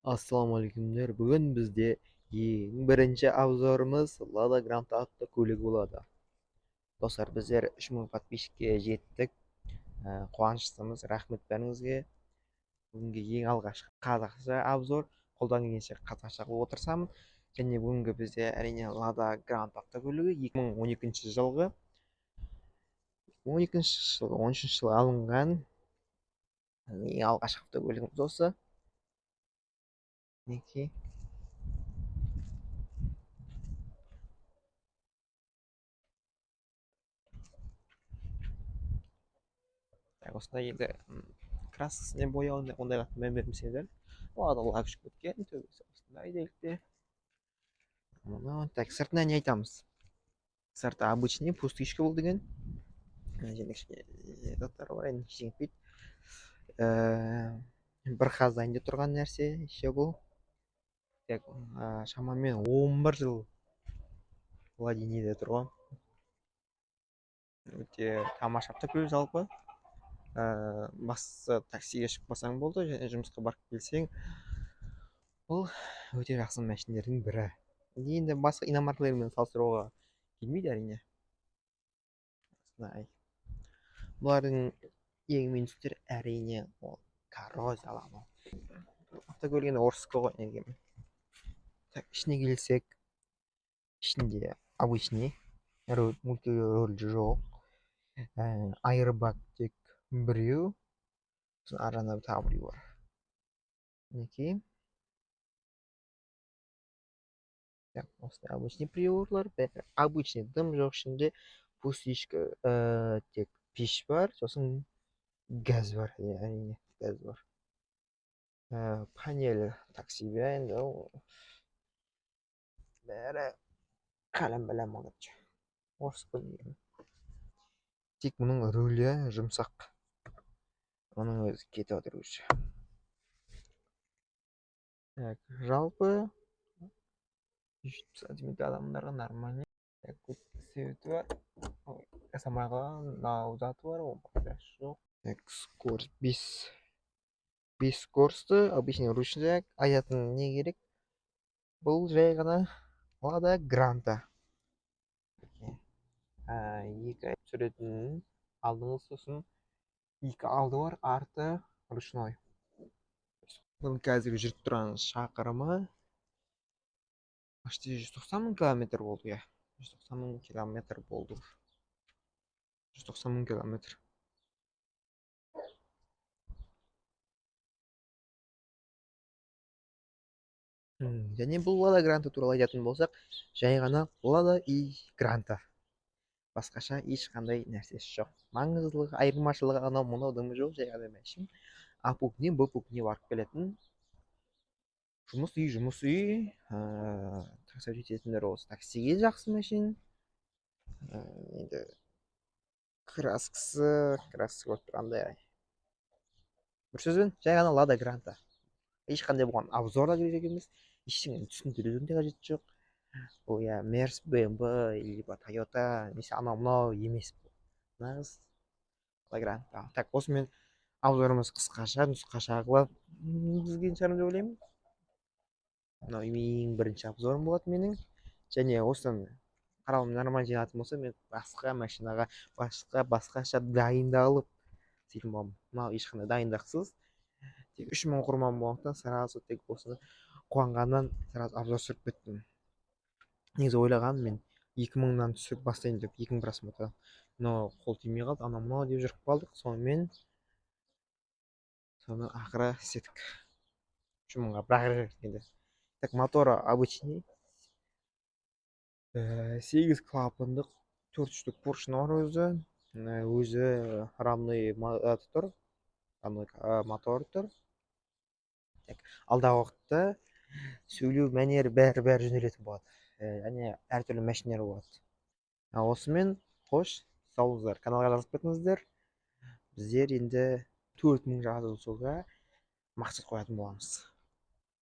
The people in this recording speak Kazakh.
Ассалаумағалейкумдер! Бүгін бізде ең бірінші обзорымыз Лада Гранта атты көлігі болады. Достар, біздер 3000 подписчикке жеттік. Қуаныштымыз, рахмет бәріңізге. Бүгінгі ең алғашқы қазақша обзор, қолдан келгенше қазақша қылып отырсамын. Және бүгінгі бізде, әрине, Лада Гранта автокөлігі 2012 жылғы, 12 жылғы, 13 жылы алынған ең алғашқы автокөлігіміз осы. Мінекей. Так, осындай енді краскасіне, бояуына, ондайға мән бермесеңіздер. Лада лак ұшып кеткен, төбесі осындай делікте. Мұны, так, сыртына не айтамыз? Сырты обычный, пустышка бұл деген. Және кішкене заттары бар, енді ештеңе етпейді. Бір хозяинде тұрған нәрсе еще бұл. Так, шамамен 11 жыл владениеде тұр ғой. Өте тамаша автокөлік жалпы. Бастысы таксиге шықпасаң болды және жұмысқа барып келсең, бұл өте жақсы машиналардың бірі. Енді басқа иномаркалармен салыстыруға келмейді, әрине. Осындай. Бұлардың ең минустері, әрине, ол коррозиялану. Автокөлік енді орысқа ғой, не дегенмен. Так, ішіне келсек, ішінде обычный руль, мультируль жоқ. Airbag тек біреу, сосын ар жағында тағы біреу бар. Мінекей. Так, осындай обычный приборлар, бәрі обычный, дым жоқ ішінде, пустышка, тек пеш бар, сосын газ бар, иә, әрине, газ бар. Панель таксиде енді ол бәрі кәләм-бәләм, короче. Орыс қой деген. Тек мұның рулі жұмсақ. Оның өзі кетіп жатыр уже. Так, жалпы 170 сантиметр адамдарға нормально. Так, көп себеті бар. Ой, жасамай қалған мынау заты бар, ол жоқ. Так, скорость 5. 5 скорості, обычный ручной. Айтатын не керек? Бұл жай ғана Лада Гранта. Екі түсіретін алдыңғы, сосын екі алды бар, арты ручной. Бұның қазіргі жүріп тұрған шақырымы почти 190 мың километр болды, иә. 190 мың километр болды. 190 мың километр. Және бұл Лада Гранта туралы айтатын болсақ, жай ғана Лада и Гранта. Басқаша ешқандай нәрсесі жоқ. Маңыздылығы, айырмашылығы анау мынау дымы жоқ, жай ғана мәшін. А пунктіне, Б пунктіне барып келетін. Жұмыс үй, жұмыс үй. Такси жететіндер осы таксиге жақсы мәшин. Енді краскасы көріп тұрғандай. Бір сөзбен, жай ғана Лада Гранта. Ешқандай бұған обзор да керек емес, ештеңені түсіндірудің де қажеті жоқ. Бұл, иә, Мерс, БМВ, либо Тойота, немесе анау мынау емес бұл. Нағыз Лада Гранта. Так, осымен обзорымыз қысқаша, нұсқаша қылып бізген шығармын деп ойлаймын. Мынау ең бірінші обзорым болады менің. Және осыдан қаралым нормально жиналатын болса, мен басқа машинаға басқаша дайындалып істейтін боламын. Мынау ешқандай дайындықсыз. Тек 3000 оқырман болғандықтан сразу тек осыны қуанғаннан сразу обзор түсіріп кеттім. Негізі ойлағанмын мен 2000-нан түсіріп бастайын деп, 2000 просмотрдан. Но қол тимей қалды, анау мынау деп жүріп қалдық. Сонымен соны ақыры істедік. 3000-ға бірақ енді. Так, моторы обычный. 8 клапандық, 4 штук поршень бар өзі. Өзі рамный тұр. Рамный мотор тұр. Так, алдағы уақытта сөйлеу мәнері бәрі жөнелетін болады. Және әртүрлі мәшинелер болады. Осымен қош, сау болыңыздар. Каналға жазылып кетіңіздер. Біздер енді 4000 жазылысуға мақсат қоятын боламыз.